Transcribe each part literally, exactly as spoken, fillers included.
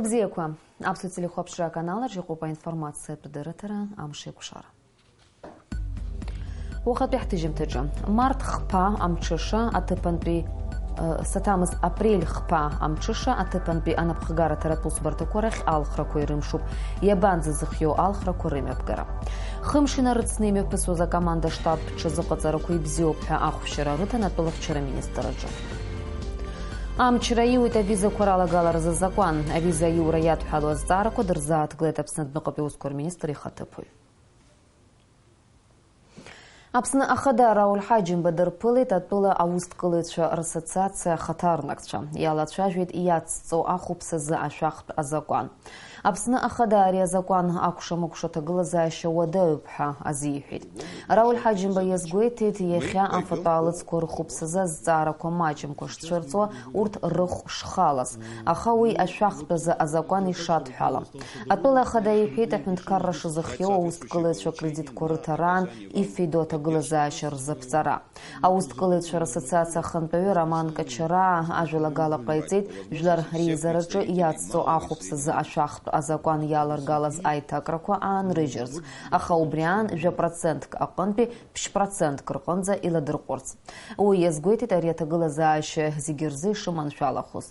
Бзиақәа, аԥсуа телехәаԥшра аканалаҿ иҟоуп аинформациатә дырраҭара Амшеикәшара. Уахатәи ҳҭыжьымҭаҿы. Март хԥа амҽыша аҭыԥантәи, э, саҭамыз, апрель хԥа амҽыша аҭыԥантәи анапхгараҭаратә усбарҭақәа рахь алхрақәа ирымшуп. Иабанӡазыхиоу алхрақәа рымҩаԥгара? Хымш инарыцны имҩаԥысуаз акоманда штаб ҽазыҟаҵарақәа ибзиоуп ҳәа ахәшьара рыҭан атәылахьчара министр аҿы. Амчра иуит авизақәа ралагаларазы азакәан. Авиза аиура иадҳәалоу азҵаарақәа дырзааҭгылеит Аԥсны адәныҟатәи аусқәа рминистр ихаҭыԥуаҩ. Аԥсны Ахада Рауль Ҳаџьымба дырԥылеит атәыла аусҭкылаҩцәа рассоциациа ахаҭарнакцәа. Иалацәажәеит иацҵо ахәыԥсазы ашәахтә азакәан. Аԥсны Ахада ари азакәан акәша-мыкәша аҭагылазаашьа уадаҩуп ҳәа азиҳәеит. Рауль Ҳаџьымба иазгәеиҭеит, иахьа афатә аалыҵқәа рхәыԥсазы азҵаарақәа маҷымкәа шцәырҵуа, урҭ рыхә шхалаз. Аха уи ашәахтәазы азакәан ишадҳәалам. Атәыла Ахада иҳәеит, аҳәынҭқарра шазыхиоу аусҭкылаҩцәа акредитқәа рыҭараан ифеидоу аҭагылазаашьа рзаԥҵара. Аусҭкылаҩцәа рассоциациа ахантәаҩы Роман Качараа ажәалагала ҟаиҵеит, жәлар реизараҿы иацҵо ахәыԥсазы ашәахтә азакәан иаларгалаз аиҭакрақәа аанрыжьырц, аха убри аан жәа процентк аҟынтәи ԥшь процентк рҟынӡа иладырҟәырц. Уи иазгәеиҭеит ари аҭагылазаашьа зегьы рзы ишыманшәалахоз.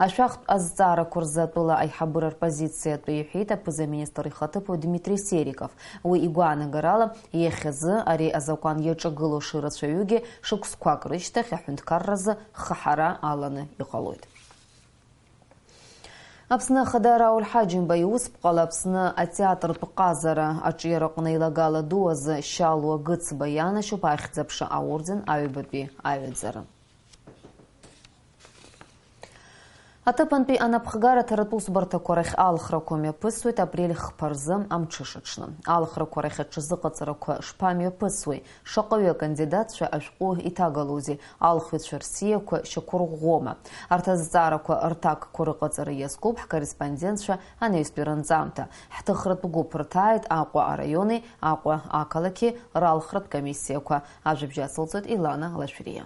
Ашәахтә азҵаарақәа рзы атәыла аиҳабыра рпозициа атәы иҳәеит аԥыза-министр ихаҭыԥуаҩ Дмитри Сериков. Уи игәаанагарала, иахьазы ари азакәан иаҿагылоу шырацәаҩугьы шықәсқәак рышьҭахь аҳәынҭқарразы хаҳара аланы иҟалоит. Аԥсны Ахада Рауль Ҳаџьымба иусԥҟала Аԥсны атеатртә ҟазара аҿиараҟны еилагала ду азы Шьалуа Гыцба ианашьоуп Ахьӡ-аԥша аорден аҩбатәи аҩаӡара. Аҭыԥантәи анапхгараҭаратә усбарҭақәа рахь алхрақәа мҩаԥысуеит апрель хԥа рзы амҽышаҽны. Алхрақәа рахь аҽазыҟаҵарақәа шԥамҩаԥысуеи? Шаҟаҩы акандидатцәа ашәҟәы иҭагалоузеи? Алхыҩцәа рсиақәа шьақәырӷәӷәома? Арҭ азҵаарақәа рҭакқәа рыҟаҵара иазкуп ҳкорреспондентцәа анаҩстәи ранҵамҭа. Ҳҭыхратә гәыԥ рҭааит Аҟәа араиони Аҟәа ақалақьи ралхратә комиссиақәа. Ажәабжь ацылҵоит Илана Лашәриа.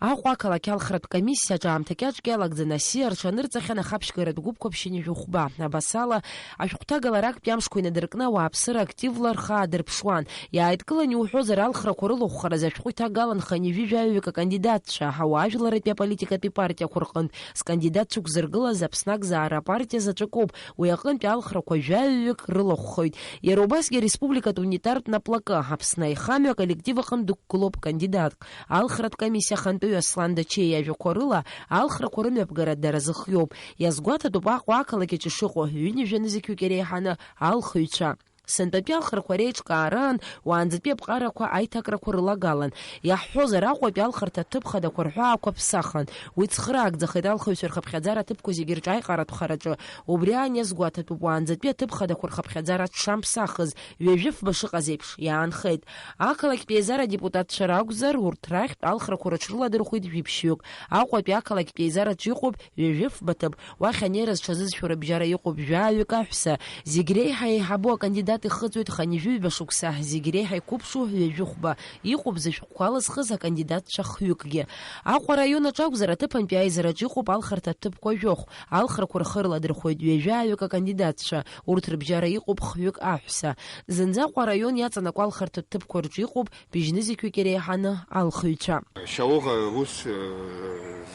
Аҟәа ақалақь алхратә комиссиаҿы аамҭа кьаҿк иалагӡаны асиа рҽанырҵахьан ахаԥшьгаратә гәыԥқәа ԥшьынҩажәи хәба. Абасала, ашәҟәҭагалара актәи амшқәа инадыркны ауааԥсыра активла рхы аадырԥшуан. Иааидкылан иуҳәозар, алхрақәа рылахәхаразы ашәҟәы иҭагалан хынҩажәи жәаҩык акандидатцәа, ауаажәларратәи аполитикатәи партиақәа рҟынтә зкандидатцәа ықәзыргылаз Аԥсны акзаара апартиа заҵәык ауп. Уи аҟынтә алхрақәа жәаҩык рылахәхоит. Иара убасгьы ареспубликатә унитартә наплакы, Аԥсны аихамҩа аколлектив аҟынтә дықәгылоуп кандидатк. Алхратә комиссиа ахантәаҩы Аслан Даче иажәақәа рыла, алхрақәа рымҩаԥгара дара зыхиоуп. Иазгәаҭатәуп Аҟәа ақалақь аҿы ишыҟоу, ҩынҩажәа нызқьҩык иреиҳаны алхыҩцәа. Сынтәатәи алхрақәа реиҿкаараан, уаанӡатәи аԥҟарақәа аиҭакрақәа рылагалан. Иаҳҳәозар, Аҟәатәи алхырҭа аҭыԥ хадақәа рҳәаақәа ԥсахын. Уи цхыраагӡахеит алхыҩцәа рхыԥхьаӡара аҭыԥқәа зегьы рҿы аиҟаратә хараҿы. Убри аан иазгәаҭатәуп уаанӡатәи аҭыԥ хадақәа рхыԥхьаӡара дшамԥсахыз, ҩажәи фба шыҟаз еиԥш, иаанхеит. Ақалақьтә еизара адепутатцәа ракәзар, урҭ рахьтә алхрақәа рыҽрыладырхәит жәиԥшьҩык. Аҟәатәи ақалақьтә еизараҿы иҟоуп ҩажәи фба ҭыԥ, уахь анеира зҽазызшәо рыбжьара иҟоуп жәаҩык аҳәса. Зегь реиҳа еиҳабу акандидат ихыҵуеит хынҩажәи ҩба шықәса, зегь реиҳа иқәыԥшу ҩажәи хәба. Иҟоуп зышәҟәқәа лызхыз акандидатцәа хҩыкгьы. Аҟәа араион аҿы акәзар, аҭыԥантәи аизараҿы иҟоуп алхырҭа ҭыԥқәа жәохә, алхрақәа рхы рладырхәоит ҩажәаҩык акандидатцәа, урҭ рыбжьара иҟоуп хҩык аҳәса. Зынӡа Аҟәа араион иаҵанакуа алхырҭа ҭыԥқәа рҿы иҟоуп быжьнызқьҩык иреиҳаны алхыҩцәа. Шьауӷа ус, э,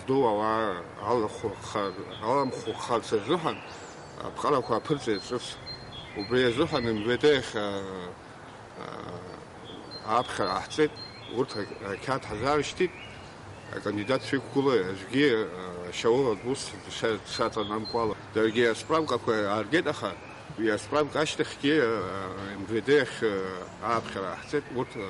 зду ауаа алахәха-, аламхәхарц азыҳәан аԥҟарақәа аԥырҵеит ҿыц. Убри азыҳәан М В Д ахь, э, э, аԥхьара ҟаҳҵеит, урҭ ақьаад ҳазаарышьҭит, акандидатцәа иқәгылоу аӡәгьы, э, шьауӷак ус дша-, дшаҵанамкуала. Даргьы асправкақәа ааргеит, аха уи асправка ашьҭахьгьы, э, М В Д ахь, э, ааԥхьара ҟаҳҵеит, урҭ, э,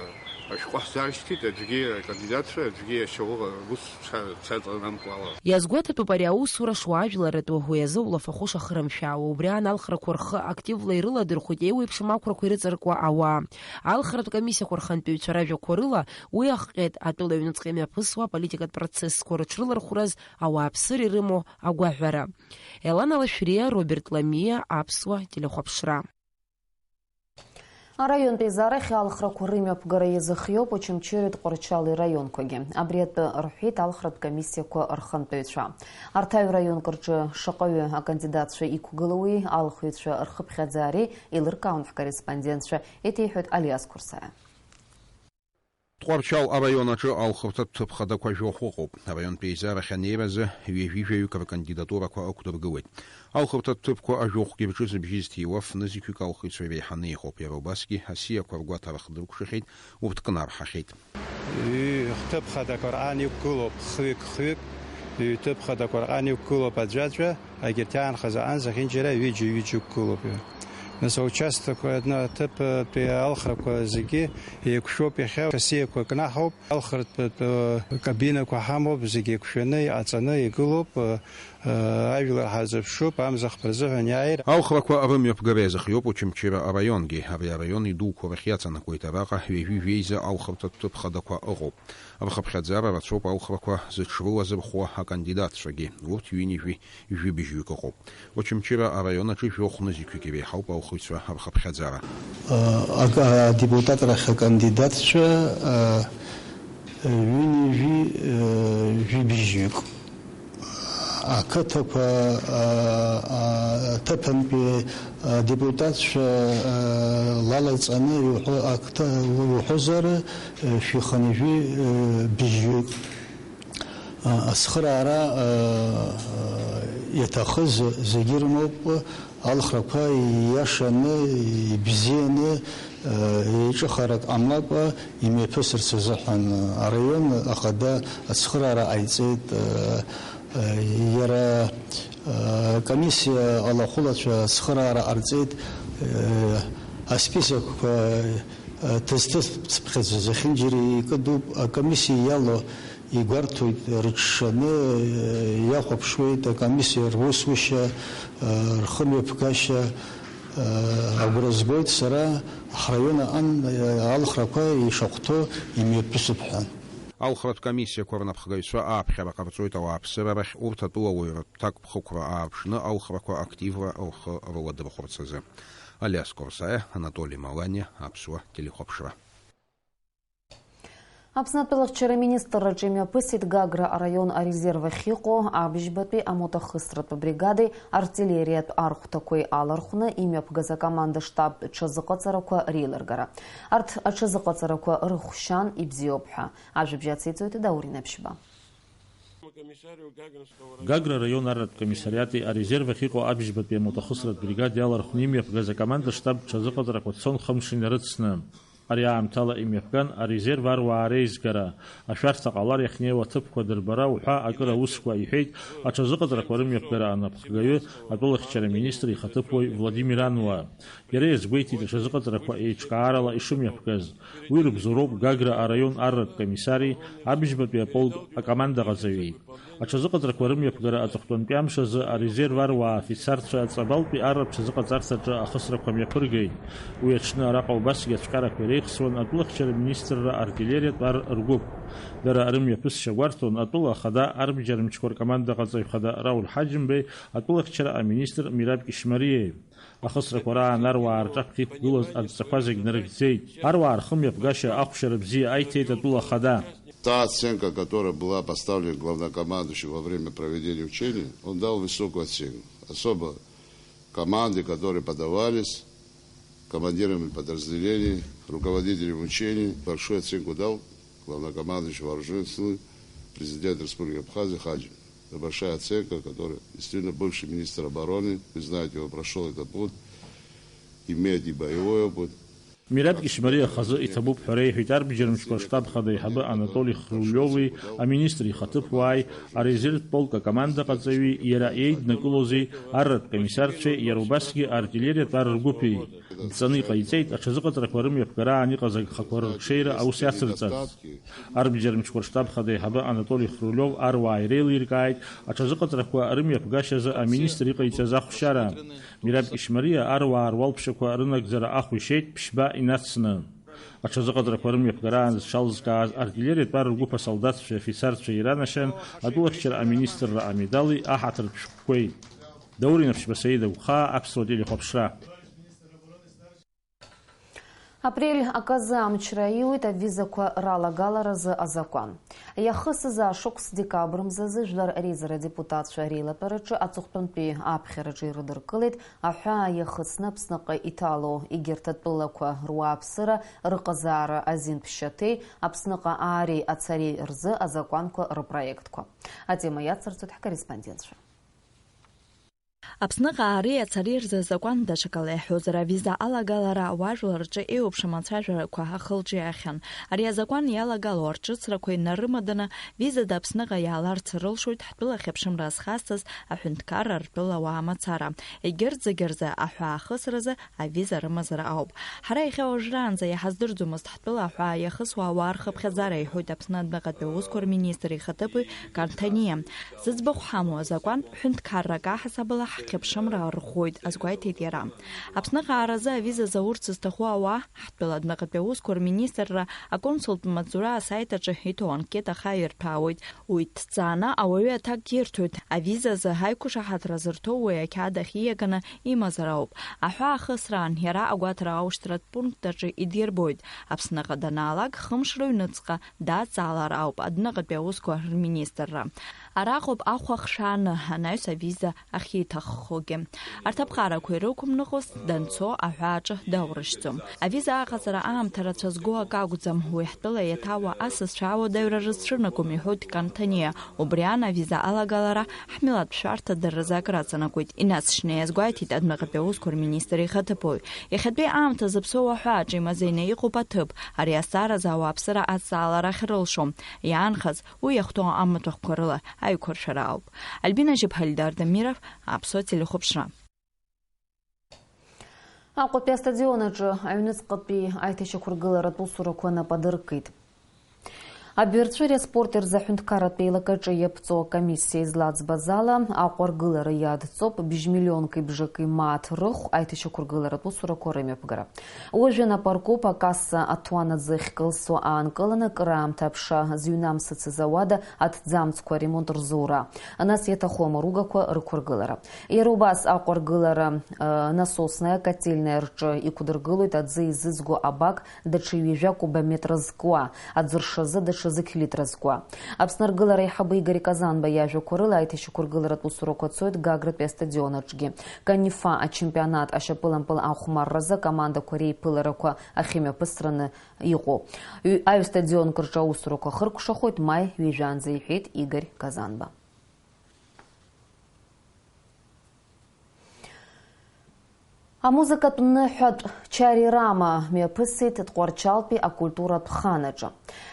ашәҟәы ҳзаарышьҭит, аӡәгьы акандидатцәа, аӡәгьы ашьауӷа ус дша-, дшаҵанамкуала. Иазгәаҭатәуп ари аусура шуаажәларратәу, уи азы улафахәы шахырымшәаауа, убри аан алхрақәа рхы активла ирыладырхәит еиуеиԥшым ақәрақәа ирыҵаркуа ауаа. Алхратә комиссиақәа рхантәаҩцәа ражәақәа рыла, уи ахҟьеит, атәыла аҩныҵҟа имҩаԥысуа аполитикатә процессқәа рыҽрылархәраз ауааԥсыра ирымоу агәаҳәара. Елана Лашәриа, Роберт Ламиа, Аԥсуа телехәаԥшра. Араионтә еизарахь алхрақәа рымҩаԥгара иазыхиоуп Очамчыреи Тҟәарчали раионқәагьы. Абри атәы рҳәеит алхратә комиссиақәа рхантәаҩцәа. Арҭ аҩ раионк рҿы шаҟаҩы акандидатцәа иқәгылоуи алхыҩцәа рхыԥхьаӡареи еилыркаауан ҳкорреспондентцәа, еиҭеиҳәоит Алиас Қәырсаиа. Тҟәарчал араион аҿы алхырҭатә ҭыԥ хадақәа жәохә ыҟоуп. Араионтә еизарахь анеиразы ҩажәижәаҩык ркандидатурақәа ықәдыргылеит. Алхырҭатә ҭыԥқәа ажәохәгьы рҿы зыбжьы зҭиуа фнызқьҩык алхыҩцәа иреиҳаны иҟоуп, иара убасгьы асиақәа ргәаҭара хдыркәшахьеит, урҭ кнарҳахьеит. Ҩ-, ҭыԥ хадақәа рҟан иқәгылоуп хҩык-хҩык, ҩ-, ҭыԥ хадақәа рҟан иқәгылоуп аӡәаӡәа. Агьырҭ иаанхаз аҟан зехьынџьара ҩыџьа-ҩыџьа ықәгылоуп. Нас аучастокқәа, адна аҭыԥтәи алхрақәа зегьы еиқәшәоуп иахьа, шассиақәа кнаҳауп, алхратә, э, кабинақәа ҳамоуп, зегьы еиқәшәаны, иҟаҵаны игылоуп, э, э, ажәлар ҳазыԥшуп, амза хԥа рзыҳәан иааир. Алхрақәа рымҩаԥгара иазыхиоуп Очамчыра араионгьы. Абри араион идуқәа рахь иаҵанакуеит, араҟа ҩажәи жәеиза алхратә ҭыԥ хадақәа ыҟоуп. Рхыԥхьаӡара рацәоуп алхрақәа зыҽрылазырхәуа акандидатцәагьы, урҭ ҩынҩажәи жәибжьҩык ыҟоуп. Очамчыра араион аҿы жәохә нызқьҩык иреиҳауп алхыҩцәа рхыԥхьаӡара. Ак-, адепутатрахь акандидатцәа, а, ҩынҩажәи, а, жәибжьҩык. Ақыҭақәа, а, а, аҭыԥантәи адепутатцәа, а, лалаҵаны иуҳәо-, ақҭа-, иуҳәозар, а, шәихынҩажәи, а, бжьҩык. А, ацхыраара, а, а, иаҭахыз зегьы рымоуп, алхрақәа ииашаны, ибзианы, а, еиҿыхарак ҟамлакәа имҩаԥысырц азыҳәан араион ахада ацхыраара ҟаиҵеит, а, а, иара, а, комиссиа алахәылацәа ацхыраара ҟарҵеит, а, асписокқәа, а, дызҭыҵԥхьаӡо зехьынџьара икыдуп, акомиссиа иалоу игәарҭоит, рыҽшаны, э, иахәаԥшуеит акомиссиа русушьа, э, рхымҩаԥгашьа, э, агәра згоит сара, ҳраион аҟан, э, алхрақәа ишахәҭоу имҩаԥысып ҳәа. Алхратә комиссиақәа рнапхгаҩцәа ааԥхьара ҟарҵоит ауааԥсыра рахь, урҭ атәылауаҩратә ҭакԥхықәра аарԥшны алхрақәа активра рхы рыладырхәырц азы. Алиас Корсаиа, Анатоли Маланиа, Аԥсуа телехәаԥшра. Аԥсны атәылахьчара министрраҿы имҩаԥысит Гагра араион арезерв ахь иҟоу абжьбатәи амотохысратә бригадеи артиллериатә архәҭақәеи алархәны имҩаԥгаз акоманда штабтә ҽазыҟаҵарақәа реилыргара. Арҭ аҽазыҟаҵарақәа рыхәшьан ибзиоуп ҳәа ажәабжь ациҵоит Даур Инаԥшьба. Гагра араион арратә комиссариати арезерв ахь иҟоу абжьбатәи амотохысратә бригадеи алархәны имҩаԥгаз акоманда штабтә ҽазыҟаҵарақәа цон хымш инарыцны. Ари аамҭала имҩаԥган арезерв аруаа реизгара, ашәарҭа ҟалар иахьнеиуа аҭыԥқәа дырбара уҳәа акыр аусқәа, иҳәеит аҽазыҟаҵарақәа рымҩаԥгара анапхгаҩы, атәылахьчара министр ихаҭыԥуаҩ Владимир Ануа. Иара иазгәеиҭеит аҽазыҟаҵарақәа еиҿкаарала ишымҩаԥгаз. Уи рыбзоуроуп Гагра араион арратә комиссари абжьбатәи аполк акомандаҟаҵаҩи. Аҽазыҟаҵарақәа рымҩаԥгара аҵыхәтәантәи амш азы арезерв аруаа афицарцәа аҵабалтәи арратә ҽазыҟаҵарҭаҿы ахысрақәа мҩаԥыргеит. Уи аҽны араҟа убасгьы ацәҟьарақәа иреихсуан атәылахьчара министрра артиллериатә ар ргәыԥ. Дара рымҩаԥысшьа гәарҭон атәыла ахада арбџьар мчқәа ркомандаҟаҵаҩ хада Рауль Ҳаџьымбеи, атәылахьчара аминистр Мираб Кьышьмариеи. Ахысрақәа раан аруаа рҿаԥхьа иқәгылаз адҵақәа зегь нарыгӡеит. Аруаа рхымҩаԥгашьа ахәшьара бзиа аиҭеит атәыла ахада. Та оценка, которая была поставлена главнокомандующим во время проведения учений, он дал высокую оценку. Особо команды, которые подавались, командирами подразделений, руководителями учений, большую оценку дал главнокомандующий вооруженных сил, президент Республики Абхазия Хаджи. Это большая оценка, которая действительно бывший министр обороны, вы знаете, он прошёл этот путь, имеет и боевой опыт. Мираб Кьышьмариа хазы иҭабуп ҳәа реиҳәеит арбџьар мчқәа рштаб хада аиҳабы Анатоли Хрулиови, аминистр ихаҭыԥуааи, арезервтә полк акомандаҟаҵаҩи, иара иеиднакылози, арратә комиссарцәеи, иара убасгьы артиллериатә ар ргәыԥи. Дҵаны иҟаиҵеит аҽазыҟаҵарақәа рымҩаԥгараан иҟаз агхақәа рырҽеира аус иацырҵарц. Арбџьар мчқәа рштаб хада аиҳабы Анатоли Хрулиов аруаа иреилиркааит аҽазыҟаҵарақәа рымҩаԥгашьазы аминистр иҟаиҵаз ахәшьара. Мираб Кьышьмариа аруаа руалԥшьақәа рынагӡара ахә ишеит ԥшьба инацны. Аҽазыҟаҵарақәа рымҩаԥгараан зҽалзкааз артиллериатә ар ргәыԥ асолдаҭцәеи афицарцәеи иранашьан атәылахьчара аминистрра амедали аҳаҭыртә шәҟәқәеи. Даур Инаԥшьба, Саида Гәхаа, Аԥсуа телехәаԥшра. Апрель аказы амчра аиуеит авизақәа ралагаларазы азакәан. Иахысыз ашықәс декабр мзазы жәлар реизара адепутатцәа реилатәараҿы аҵыхәтәантәи аԥхьараҿы ирыдыркылеит аҳәаа иахысны Аԥсныҟа иҭало егьырҭ атәылақәа руааԥсыра рыҟазаара азин ԥшьаҭеи Аԥсныҟа аареи ацареи рзы азакәанқәа рыпроектқәа. Атема иацырҵоит ҳкорреспондентцәа. Аԥсныҟа аареи ацареи рзы азакәан, даҽакала иаҳҳәозар, авиза алагалара ауаажәлар рҿы еиуеиԥшым ацәажәарақәа ахылҿиаахьан. Ари азакәан иалагало арҿыцрақәа инарымаданы, визада Аԥсныҟа иааларц рылшоит ҳтәыла ахьыԥшымра азхасҵаз аҳәынҭқарра ртәылауаа мацара. Егьырҭ зегьы рзы аҳәаа ахысразы авиза рымазара ауп. Ҳара иахьа уажәраанӡа иҳаздырӡомызт ҳтәыла аҳәаа иахысуа ауаа рхыԥхьаӡара, иҳәоит Аԥсны адәныҟатәи аусқәа рминистр ихаҭыԥуаҩ Канҭаниа. Зыӡбахә ҳамоу азакәан ҳәынҭқаррак аҳасабала ҳхьыԥшымра арӷәӷәоит, азгәеиҭеит иара. Аԥсныҟа ааразы авиза заурц зҭаху ауаа, ҳтәыла адәныҟатәи аусқәа рминистрра аконсултә маҵзура асайт аҿы иҭоу анкета ахаирҭәаауеит. Уи ҭҵааны ауаҩы аҭак ирҭоит, авиза азы аиқәшаҳаҭра зырҭо уи ақьаад ахь ииаганы имазар ауп. Аҳәаа ахысраан иара агәаҭара аушьҭратә пункт аҿы идирбоит. Аԥсныҟа данаалак, хымш рыҩныҵҟа дааҵаалар ауп адәныҟатәи аусқәа рминистрра. Араҟоуп ахәа хшәааны анаҩс авиза ахьиҭаххогьы. Арҭ аԥҟарақәа ирықәымныҟәоз данцо аҳәааҿы даурышьҭӡом. Авиза аҟаҵара аамҭа рацәа зго акы акәӡам, уи ҳтәыла иаҭаауа асасцәа ауадаҩра рыцәырнагом, иҳәоит Канҭаниа. Убри аан авиза алагалара ҳмилаҭтә шәарҭадаразы акраҵанакуеит, инацшьны иазгәеиҭеит адәныҟатәи аусқәа рминистр ихаҭыԥуаҩ. Иахьатәи аамҭазы Аԥсуа аҳәааҿы имазеины иҟоуп аҭыԥ. Ари азҵааразы ауааԥсыра адҵаалара ахьрылшо. Иаанхаз уи иахәҭоу амаҭәахәқәа рыла аиқәыршәара ауп. Альбина Жьыԥҳа, Эльдар Дамиров, Аԥсуа телехәаԥшра. Аҟәатәи астадион аҿы аҩныҵҟатәи аиҭашьақәыргыларатә усурақәа нап адыркит. Абаҩрҵәыреи аспорти рзы аҳәынҭқарратә еилакаҿы иаԥҵоу акомиссиа излаӡбаз ала, Аҟәа аргылара иадҵоуп бжь миллионки бжаки мааҭ рыхә аиҭашьақәыргыларатә усурақәа рымҩаԥгара. Уажәы нап аркуп акасса аҭуан аӡы ахькылсуа аанкыланы, акыраамҭа аԥша зыҩнамсыцыз ауада аҭӡамцқәа аремонт рзура, нас иаҭаху амаругақәа рықәыргылара. Иара убас Аҟәа аргылара, э, насосная котельная рҿы иқәдыргылоит аӡы изызго абак даҽа ҩажәа кубометр зкуа, аӡыршазы даҽа зықь литр зкуа. Аԥсны аргылара аиҳабы Игорь Казанба иажәақәа рыла, аиҭашьақәыргыларатә усурақәа цоит Гагратәи астадион аҿгьы. Канифа ачемпионат ашьапылампыл ахәмарразы акомандақәа реиԥыларақәа ахьымҩаԥысраны иҟоу. Ҩ-, аҩстадионк рҿы аусурақәа хыркәшахоит маи ҩажәаанӡа, иҳәеит Игорь Казанба. Амузыкатә ныҳәатә Чари Рама мҩаԥысит Тҟәарчалтәи акультуратә хан аҿы.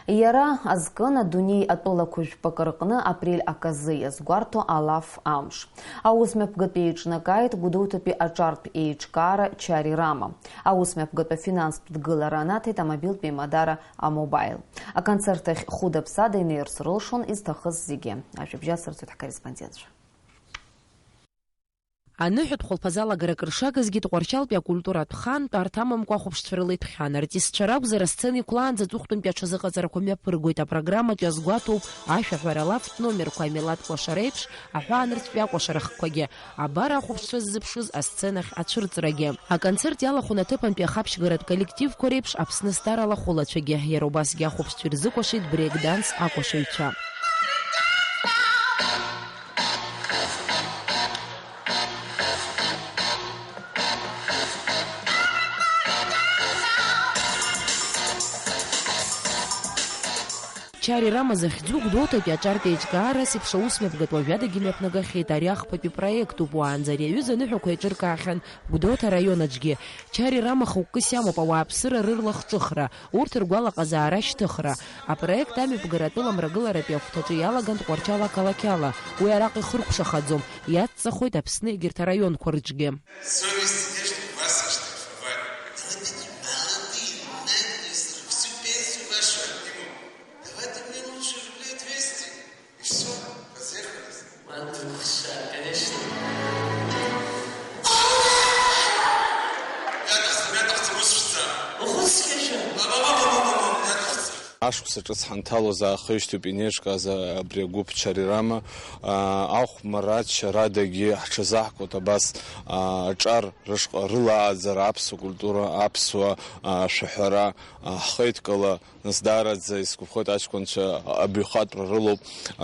Иара азкын адунеи атәылақәа жәпакы рҟны апрель аказы иазгәарҭо алаф амш. Аус мҩаԥгатәи еиҿнакааит Гәдоуҭатәи аҿартә еиҿкаара Чари Рама. Аус мҩаԥгатәи афинанстә дгылара анаҭеит амобилтә еимадара А-Мобаил. Аконцерт ахь хәыда-ԥсада инеирц рылшон изҭахыз зегьы. Ажәабжь ацырҵоит ҳкорреспондентцәа. Аныҳәатә хәылԥазы алагара акыр шагызгьы Тҟәарчалтәи акультуратә хан тәарҭа амамкәа ахәаԥшцәа рыла иҭәхьан. Артистцәа ракәзар, асцена иқәлаанӡа аҵыхәтәантәи аҽазыҟаҵарақәа мҩаԥыргоит. Апрограммаҿы иазгәаҭоуп ашәаҳәара алафтә номерқәа, амилаҭ кәашара еиԥш, аҳәаанырцәтәи акәашарахқәагьы. Абар ахәаԥшцәа ззыԥшыз асценахь ацәырҵрагьы. Аконцерт иалахәын аҭыԥантәи ахаԥшьгаратә коллективқәа реиԥш Аԥсны Стар алахәылацәагьы. Иара убасгьы ахәаԥшцәа ирзыкәашеит брейк-данс акәашаҩцәа. Чари Рама захьӡу Гәдоуҭатәи аҿартә еиҿкаара ас еиԥш аус мҩаԥгатә уажәадагьы мҩаԥнагахьеит. Ари ахԥатәи проектуп. Уаанӡа ари аҩыза аныҳәақәа еиҿыркаахьан Гәдоуҭа араион аҿгьы. Чари Рама хықәкыс иамоуп ауааԥсыра рырлахҿыхра, урҭ ргәалаҟазаара ашьҭыхра. Апроект амҩаԥгара атәыла мрагыларатәи ахәҭаҿы иалаган Тҟәарчал ақалақь ала. Уи араҟа ихыркәшахаӡом, иацҵахоит Аԥсны егьырҭ араионқәа рҿгьы. Совесть, конечно, вас оштрафовали. Да вот эти молодые, наглые, всю пенсию вашу отнимут. Давайте мне лучше рублей двести. И всё, разъехались. Ладно, хорошо, конечно. Мятах, мятах, тимус шца. Ухуз скажу. Ба-ба-ба-ба-ба-ба, мятах. Ашықәса ҿыц ҳанҭалоз аахижьҭоуп инеиҿкааз абри агәыԥ Чарирама, аа, ахәмарра аччарадагьы ҳҽазаҳкуеит абас, аа, аҿар рышҟа рылааӡара, аԥсуа культура, аԥсуа, аа, шәаҳәара, аа, ҳхеидкыла, нас даараӡа исгәаԥхоит аҷкәынцәа абаҩхатәра рылоуп.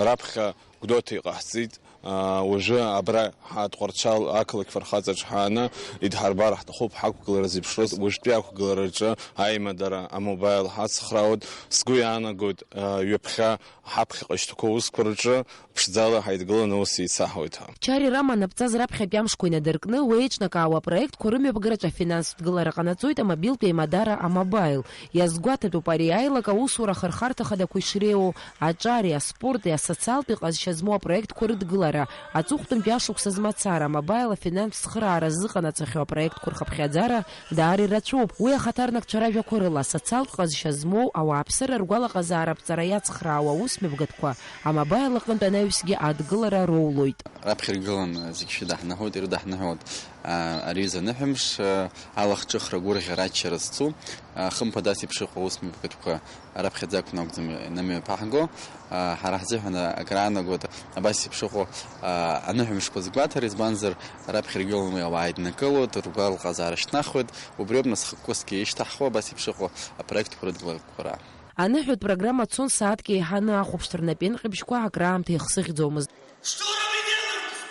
Раԥхьа Гәдоуҭа иҟаҳҵеит. Аа, уажәы абра ҳа Тҟәарчал ақалақь фырхаҵаҿ ҳааны идҳарбар ҳҭахуп ҳақәгылара зеиԥшроз. Уажәтәи ақәгылараҿы аимадара амобаил ҳацхраауеит. Сгәы иаанагоит, аа, ҩаԥхьа ҳаԥхьаҟа ишьҭақәоу аусқәа рҿы ԥшӡала ҳаидгыланы ус еицаҳауеит ҳәа. Чари Рама анаԥҵаз раԥхьатәи амшқәа инадыркны, уи еиҿнакаауа апроектқәа рымҩаԥгараҿы афинанстә дгылара ҟанаҵоит амобилтә еимадара амобаил. Иазгәаҭатәуп ари аилак аусура ахырхарҭа хадақәа ишреиуоу, аҿари, аспорти, асоциалтәи ҟазшьа змоу апроектқәа рыдгылара, аҵыхәтәантәи ашықәсазы мацара, амобаил афинанстә цхыраара ззыҟанаҵахьоу апроектқәа рхыԥхьаӡара даара ирацәоуп. Уи ахаҭарнакцәа ражәақәа рыла, асоциалтә ҟазшьа змоу, ауааԥсыра ргәалаҟазаара аԥҵара иацхраауа аусмҩаԥгатәқәа амобаил аҟынтә анаҩсгьы адгылара роулоит. Раԥхьа иргылан зегь шәыдаҳныҳәоит, ирыдаҳныҳәалоит, а, ари аҩыза аныҳәамш, а, алахҿыхра, агәырӷьара, аччара зцу, а, хымԥада ас еиԥш иҟоу аусмҩаԥгатәқәа раԥхьаӡа акәны акәӡам инымҩаԥаҳго. А, ҳара ҳзыҳәан акраанагоит абас еиԥш иҟоу, а, аныҳәамшқәа згәаҭара, избанзар, раԥхьа иргыланы уи ауаа еиднакылоит, ргәалаҟазаара шьҭнахуеит, убриоуп нас хықәкысгьы ишьҭаҳхуа абас еиԥш иҟоу апроектқәа рыдгыларақәа. Аныҳәатә программа цон сааҭк еиҳаны, ахәаԥшцәа рнапеинҟьабжьқәа акраамҭа ихсыӷьӡомызт. Что вы делаете?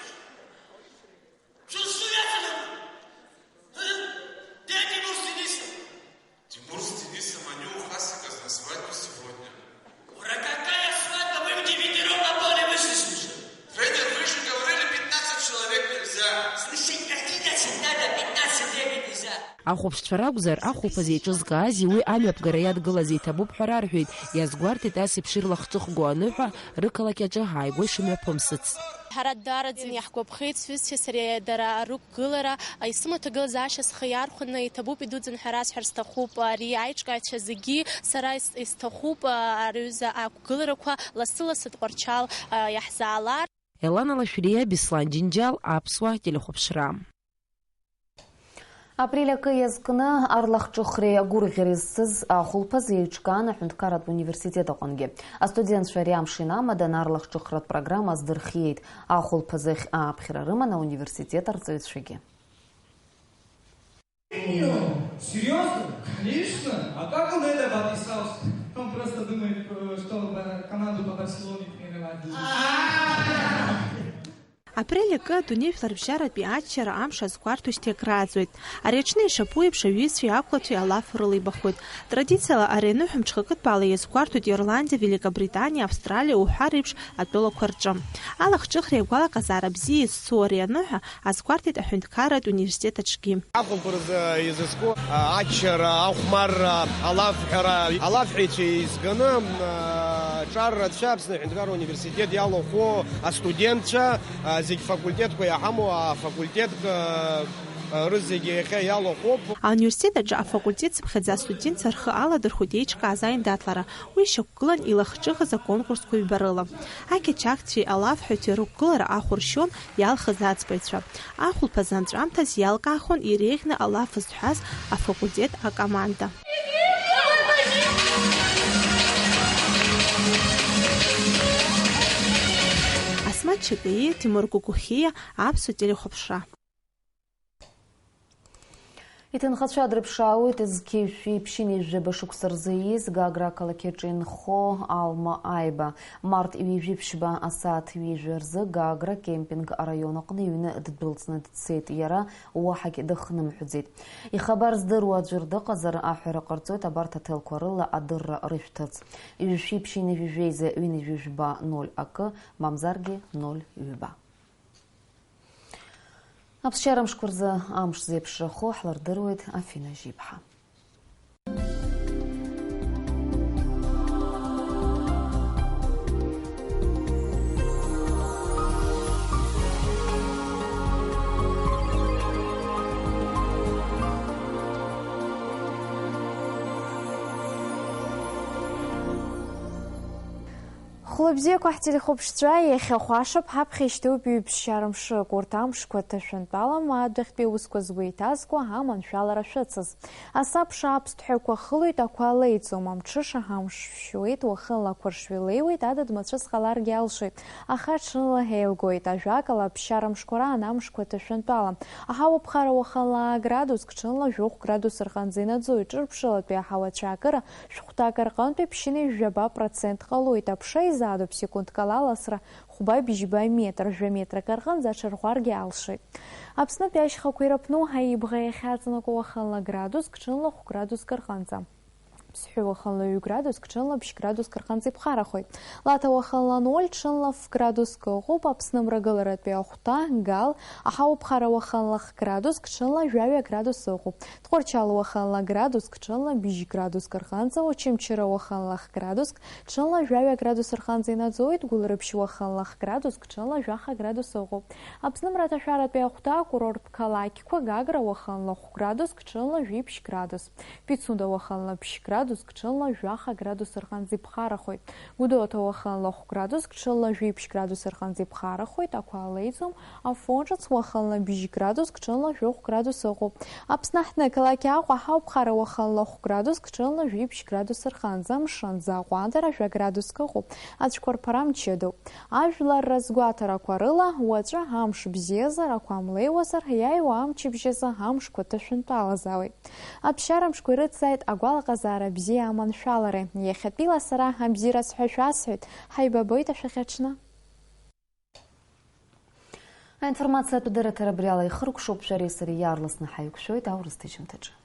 Что, что я делаю? А? Где Тимур с Денисом? Тимур с Денисом, они у Хасика на свадьбе сегодня. Ура, какая свадьба? Вы вдвоем на поле вышли, слушай. Тренер, вы же говорили, пятнадцать человек нельзя. Слушай, какие десять надо, пятнадцать девять нельзя. Ахәаԥшцәа ракәзар, ахәылԥаз еиҿызкаази уи амҩаԥгара иадгылази иҭабуп ҳәа рарҳәеит, иазгәарҭеит ас еиԥш ирлахҿыхго аныҳәа рықалақь аҿы ааигәа ишымҩаԥымсыц. Ҳара даараӡаны иаҳгәаԥхеит сҩызцәеи сареи дара рықәгылара, исымоу ҭагылазаашьа схы иархәаны иҭабуп, идуӡӡан ҳәа расҳәар сҭахуп, ари аиҿкааҩцәа зегьы сара ис-, исҭахуп, ари аҩыза ақәгыларақәа лассы-лассы Тҟәарчал иаҳзаалар. Елана Лашәриа, Беслан Џьынџьал, Аԥсуа телехәаԥшра. Апрель акы иазкны арлахҿыхреи агәырӷьареи зцыз ахәылԥаз еиҿкаан аҳәынҭқарратә университет аҟынгьы. Астудентцәа ари амш инамаданы арлахҿыхратә программа аздырхиеит. Ахәылԥазы ахь ааԥхьара рыман ауниверситет арҵаҩцәагьы. Серьёзно? Конечно! А как он это подписался? Он просто думает, э, что, э, команду по Барселоне тренировать будет. Апрель акы адунеи жәларбжьаратәи аччара амш азгәарҭо шьҭа иакрааҵуеит. Ари аҽны ишаԥу еиԥш, аҩызцәеи ақәлацәеи алаф рылеибахоит. Традициала ари аныҳәамш хакыдтәала иазгәарҭоит Ирландиа, Великобританиа, Австралиа уҳәа реиԥш атәылақәа рҿы. Алахҿыхреи агәалаҟазаара бзиеи зцу ари аныҳәа азгәарҭеит аҳәынҭқарратә университет аҿгьы. Ахәылԥазы изызку, а, аччара, ахәмарра, алафҳәара, алафҳәаҩцәа еизганы, а, ҿар рацәа Аԥсны Аҳәынҭқарра Университет иалахәу астудентцәа, а, зегь факультетқәа иаҳамоу афакультетк, а, а, рызегьы иахьа иалахәуп. Ауниверситет аҿы афакультет цыԥхьаӡа астудентцәа рхы аладырхәит еиҿкааз аиндаҭлара. Уи шьақәгылан илахҿыхыз аконкурсқәа ҩба рыла. Ақьачақьцәеи алафҳәаҩцәеи рықәгылара ахәыршьон иалхыз аӡбаҩцәа. Ахәылԥаз анҵәамҭаз иалкаахон иреиӷьны алаф зҳәаз афакультет акоманда. Асмаҭ Чагәиа, Тимур Гәагәхиа, Аԥсуа телехәаԥшра. Иҭынхацәа дрыԥшаауеит зқьи жәшәи ԥшьынҩажәи жәаба шықәса рзы ииз Гагра ақалақь аҿы инхо Алма Аиба. Март ҩажәи ԥшьба асааҭ ҩажәа рзы Гагра кемпинг араион аҟны иҩны ддәылҵны дцеит иара, уаҳагь дыхнымҳәӡеит. Ихабар здыруа аӡәыр дыҟазар, аҳәара ҟарҵоит абарҭ аҭелқәа рыла адырра рышәҭырц. Ҩажәи ԥшьынҩажәи жәеиза ҩынҩажәи жәба ноль акы, мамзаргьы ноль ҩба. Аԥсшьара мшқәа рзы амш зеиԥшрахо ҳлырдыруеит Афина Жьиԥҳа. Лыбзиақәа ҳтелехәаԥшцәа, иахьа хәашап ҳаԥхьа ишьҭоуп ҩыбжьара мшык, урҭ амшқәа ҭашәынтәалам адәахьтәи аусқәа згәы иҭазго аманшәалара шәыцыз. Асабша аԥсҭҳәақәа хылоит, ақәа леиӡом, амҽыша амш шәшәуеит, уахынла ақәыршәы леиуеит, адыд мацәыс ҟаларгьы алшоит, аха ҽынла еилгоит, ажәакала, аԥсшьара мшқәа раан амшқәа ҭашәынтәалам. Аҳауа ԥхара уахынла градуск, ҽынла жәохә градус рҟынӡа инаӡоит, ҿырԥшылатәи аҳауа цәаакыра шәҟәҭак рҟынтәи ԥшьынҩажәаба процент ҟалоит, аԥша изаатуп секундк ала аласра хәба-бжьба метр, жәа метрак рҟынӡа аҽарӷәӷәаргьы алшоит. Аԥснытәи ашьхақәа ирыԥну аибӷа иахьаҵанакуа уахынла градуск, ҽынла хә градуск рҟынӡа. Ԥсҳәы уахынла ҩ градуск, ҽынла ԥшь градуск рҟынӡа иԥхарахоит. Лаҭа уахынла ноль, ҽынла ф градуск ыҟоуп, Аԥсны мрагыларатәи ахәҭа, Гал, аҳауа ԥхара уахынла х градуск, ҽынла жәаҩа градус ыҟоуп. Тҟәарчал уахынла градуск, ҽынла бжь градуск рҟынӡа, Очамчыра уахынла х градуск, ҽынла жәаҩа градус рҟынӡа инаӡоит, Гәылрыԥшь уахынла х градуск, ҽынла жәаха градус ыҟоуп. Аԥсны мраҭашәаратәи ахәҭа акурорттә қалақьқәа, Гагра уахынла хә градуск, ҽынла жәиԥшь градус, Пицунда уахынла ԥшь градуск, ҽынла жәаха градус рҟынӡа иԥхарахоит, Гәдоуҭа уахынла хә градуск, ҽынла жәиԥшь градус рҟынӡа иԥхарахоит, ақәа леиӡом, Афон ҿыц уахынла бжь градуск, ҽынла жәохә градус ыҟоуп. Аԥсны аҳҭны ақалақь Аҟәа аҳауа ԥхара уахынла хә градуск, ҽынла жәиԥшь градус рҟынӡа, мшынӡа аҟәандара жәа градуск ыҟоуп, ацәқәырԥара мчыдоуп. Ажәлар разгәаҭарақәа рыла, уаҵәы амш бзиазар, ақәа млеиуазар, иааиуа амчыбжь азы амшқәа ҭышәынтәалазаауеит. Аԥсшьара мшқәа ирыцзааит агәалаҟазаара бзиа аманшәалара. Иахьатәила сара абзиараз ҳәа шәасҳәеит, ҳаибабоит ашәахьаҽны. Аинформациатә дырраҭара абри ала ихыркәшоуп, шәареи сареи иаарласны ҳаиқәшәоит аурыс ҭыжьымҭаҿы.